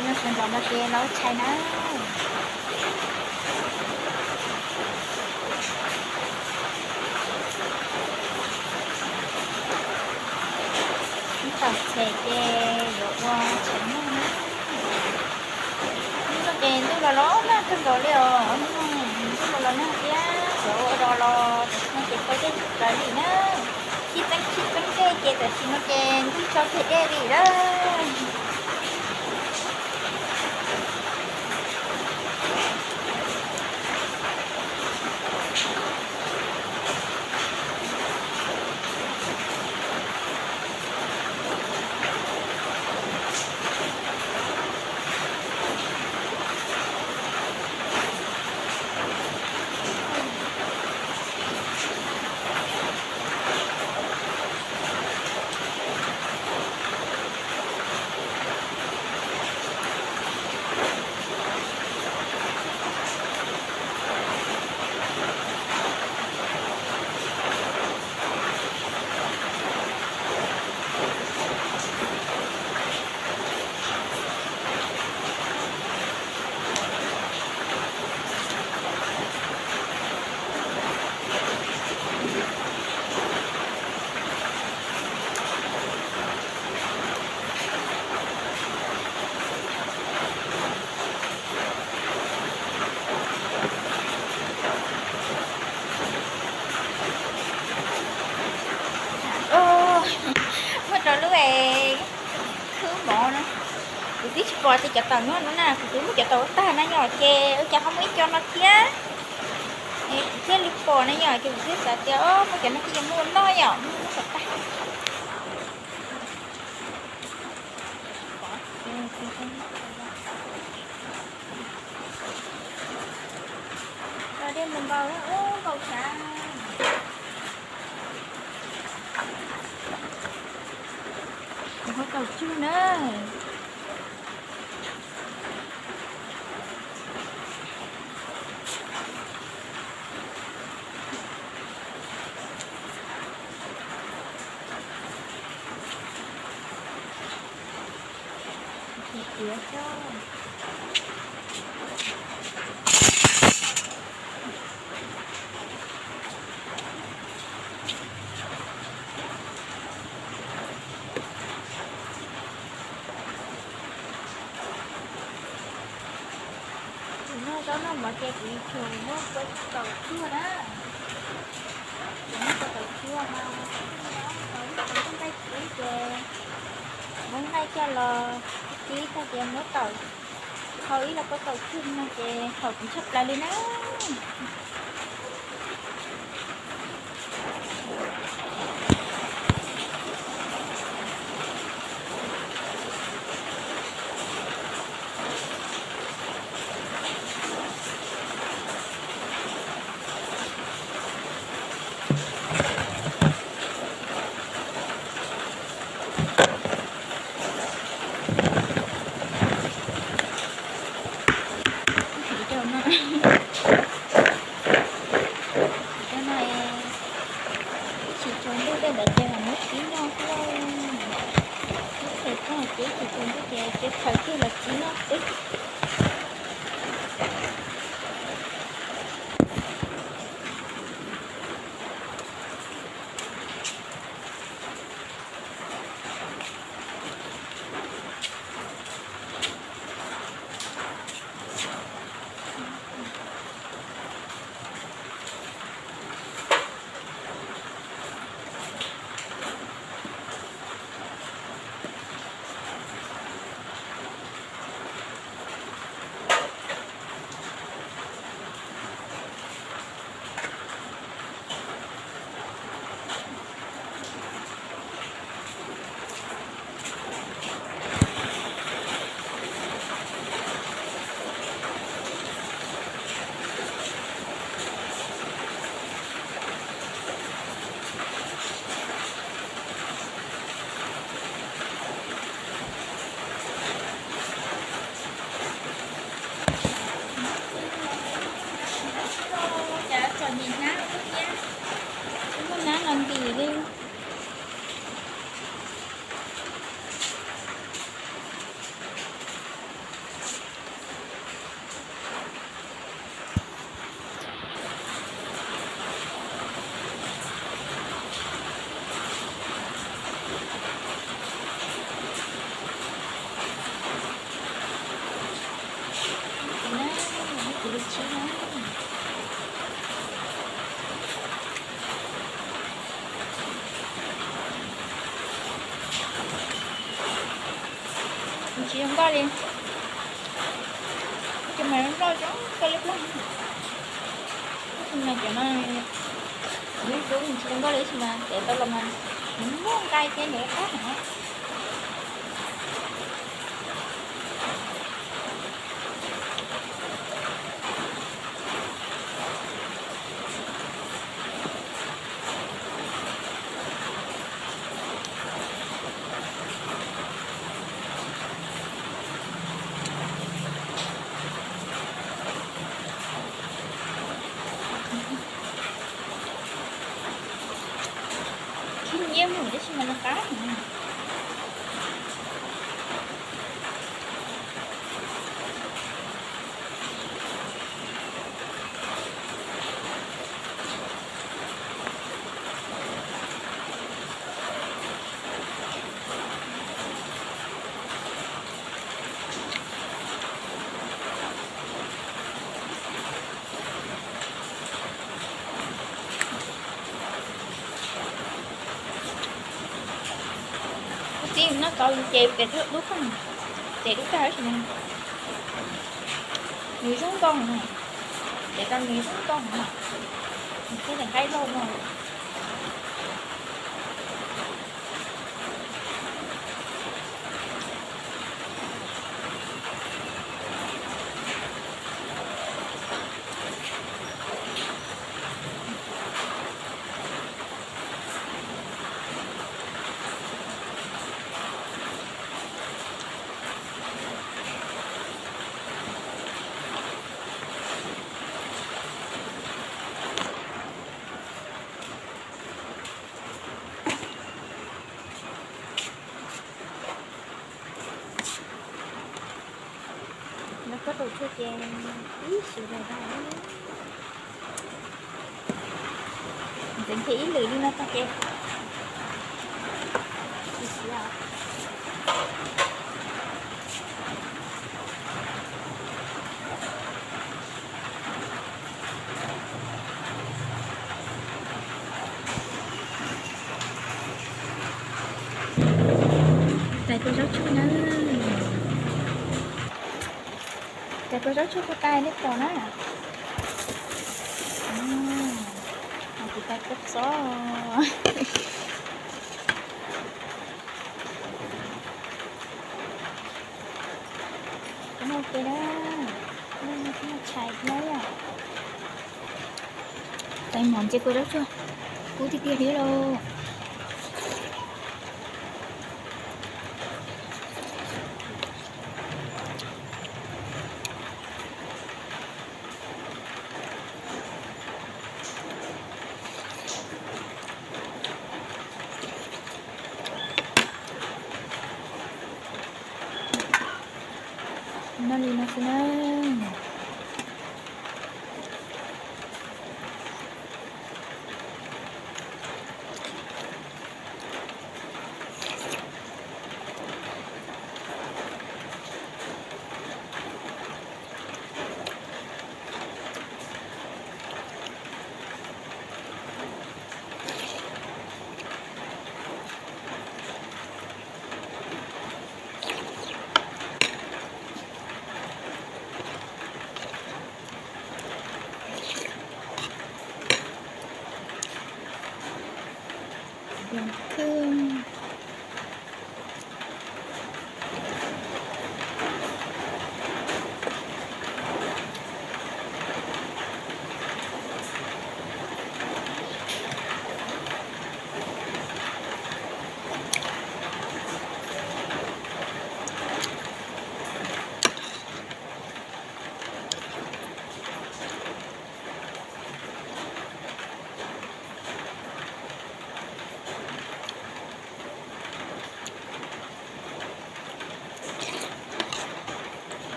Noj sawv ntxov no ces los ua tshais na. Ib txhais ces yuav ua tshais noj na. Hnub no ces ntuj los los nag kawg nkaus li os. Hnub no ntuj los los nag thiab, yuav ua dos los tam sim no ces peb dej tsis plaws li na. Khib txeeb khib txeeb dej ces tam sim no ces ntuj tso kiag dej li lawm. Muaj rau lub khwb mov na. Kuv twb tsis pom tias cov taum nyob no na, kuv twb muab cov taum ua tag na yom, ces ua cas ho muaj ib co no thiab. Kuv thiaj li pom na yom, ces kuv thiaj xav tias o muaj cov no ces yuav muab ua noj yom, muab kom tag. Tso dej mus nkaus, ub nkaus sav. Kuv ho taum tsug na. Tiav xwb. Kuv noj zaub noj mov ces kuv tsuas muab kua taum tsuag na. Kuv muab kua taum tsuag mas tau ib qho nqaij tib ces muab nqaij coj los tib tag ces muab taum, hau ib los kua taum tsuag no ces haum tshaj plaws li na. Tsis tau no, tsis tau no, tsis tsaus ntuj tej ntawd ces mam muab tib noj xwb lauj. Ib txhais tag ces tsis tsaus ntuj ces txhawm kiag los tib noj xwb. Tsis zoo nkauj li. Cov mas loj zoo nkauj li plaub. Tab sis mas cov no, lub lub tsis zoo nkauj li, tab sis mas tev tau los mas nws muaj nqaij thiab nws qab heev. Khib nyiab mus tab sis mas nws qab heev. Kuv txiv noj tau ces pem thawj dub koj, ces dub tag tab sis nws zoo nkauj no, ces tau nws zoo nkauj no, nws thiab daim nqaij lauj no. Noj koj tau tshuaj ces ib sim lawm ntag. Ntxeev kiag ib lwm li no tag ces ib sim. Tais kua zaub tsuag na. Tais kua zaub tsuag kua tais nej pom na. Tais kua txob. Kuv no ces na, kuv no tshais na yom. Tais mov ntse kua zaub tsuag, kub tiag tiag li lauj. Noj li no xwb na.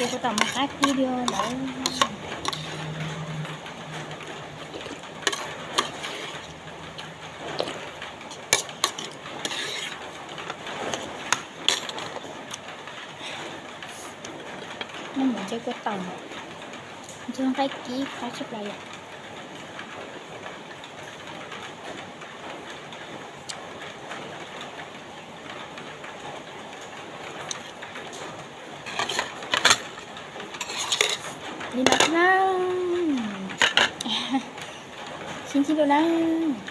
Kuv tau mus qab kib li lawm. Noj mov ntshe kuj tau, ntshe nqaij kib qab tshaj plaws yom. Li no xwb na. Sib ntsib dua nawb.